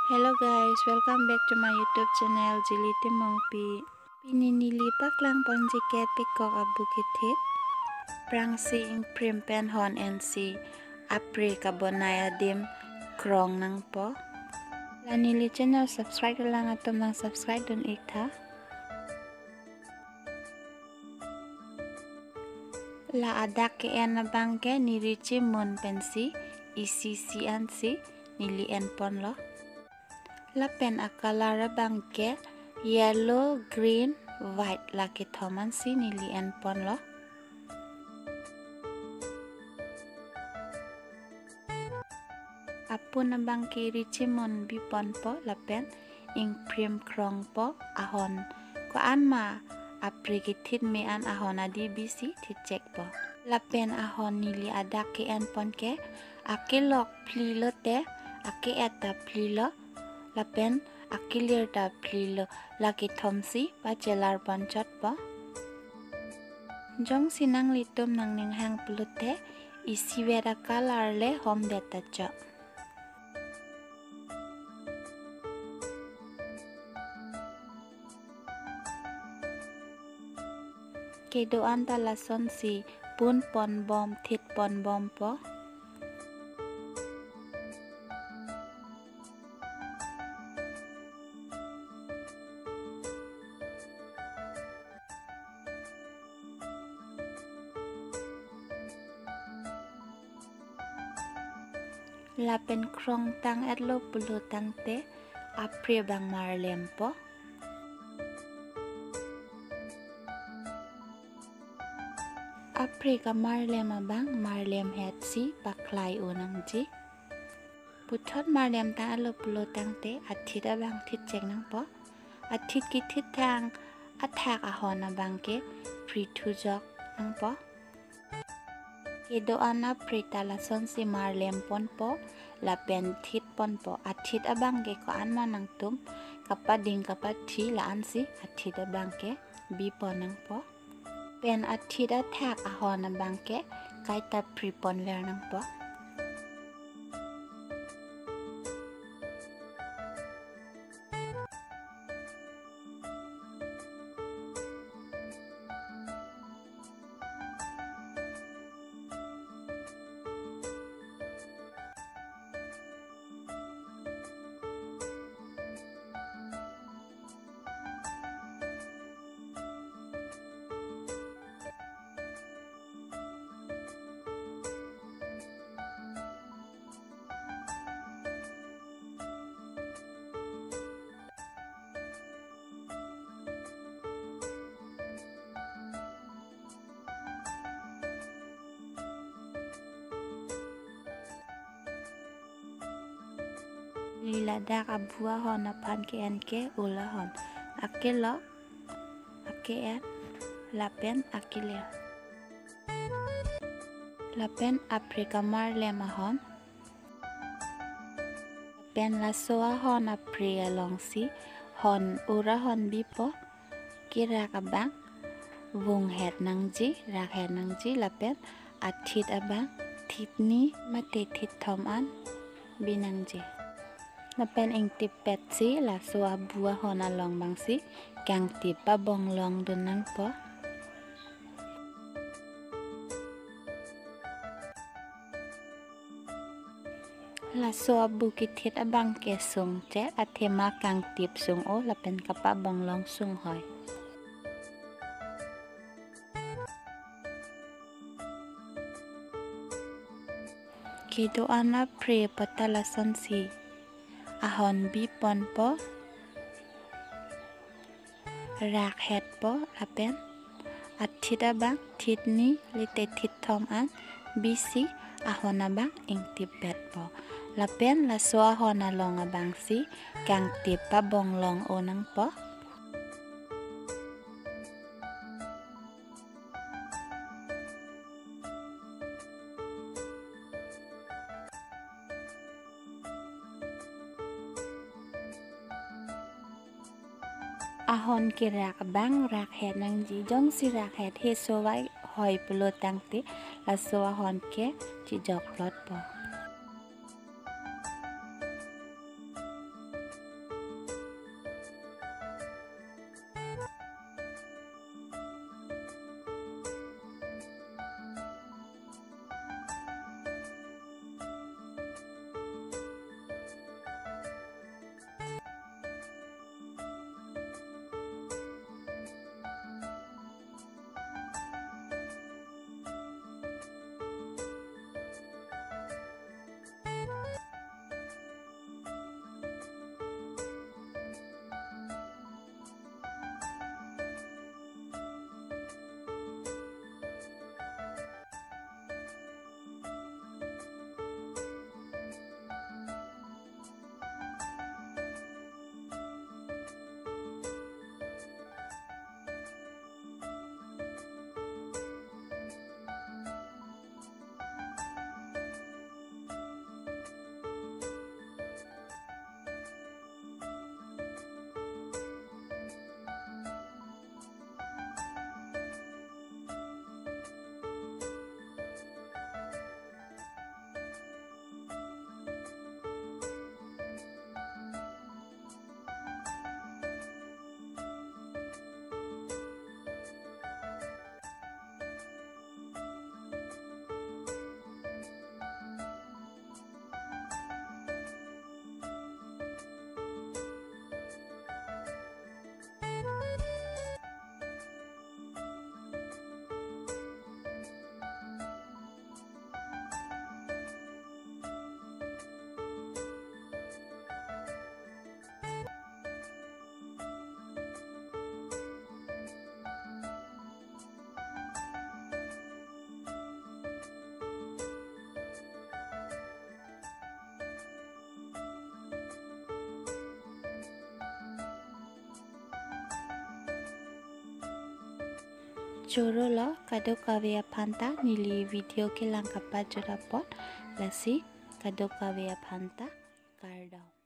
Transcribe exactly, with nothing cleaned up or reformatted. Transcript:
Hello guys, welcome back to my YouTube channel, Jili Timungpi. Pini neli paklang ponji ke pekok abu kethit. Prangsi ingprim pen hon ensi apre kabonai adim krong nangpo. La neli channel subscribe lang atum nang subscribe dun ik tha. La adak ke-en abang ke neli chimun pensi isi isi ansi neli en ponlo. Lapen a-color abang ke yellow, green, white la kethom ansi neli en ponlo. Apun abang ke neli chimun bi ponpo lapen ingprim krongpo ahon. Ko-an ma apre kethit me an ahon adi bisi thitchekpo. Lapen ahon neli adak ke-en pon ke akelok phli lote ake-et ta phli lo lapen akelir ta phli lo, la kethomsi pachelar ponchotpo. Jongsi nanglitum nangning hang pulote isivet a-color le homdet ta chok. Kedo-an ta lasonsi pun ponbom thit ponbompo. Lapen krong tang-etlo pulo tangte apre abang marlempo. Apre kamarlem abang marlem hetsi paklai-o nangji. Puthot marlem tang-etlo pulo tangte athit abang thitchek nangpo. Athit kethit tang athak ahon abang ke phri thujok nangpo. Kedo-an apre ta lasonsi marlem ponpo lapen thit ponpo. Athit abang ke ko-an ma nangtum kapading kapathi la ansi athit abang ke bi pon nangpo. Pen athit athak ahon abang ke kaita phri ponver nangpo. Neli ladak abu ahon aphan ke-en ke ul ahon. Akelok, ake-et, lapen akelir. Lapen apre kamarlem ahon. Pen laso ahon apre alongsi hon ur ahon bipo. Kerak abang vunghet nangji, rakhet nangji lapen athit abang thitni mate thitthom an bi nangji. Lapen ingtip petsi laso abu ahon along abangsi kangtip pabonglong dun nangpo. Laso abu kethit abang ke sungche athema kangtip sung-o lapen kapabonglong sunghoi. Kedo-an apre pu ta lasonsi ahon bi ponpo. Rakhetpo lapen athit abang thitni lite thitthom an bisi ahon abang ingtip petpo. Lapen laso ahon along abangsi kangtip pabonglong-o nangpo. Ahon kerak abang rakhet nangji, jongsi rakhet he sovai hoi pulo tangte laso ahon ke chijoklotpo. Choro lo kadokave aphan ta neli video kelang kapajut apot, lasi kadokave aphan ta kardom.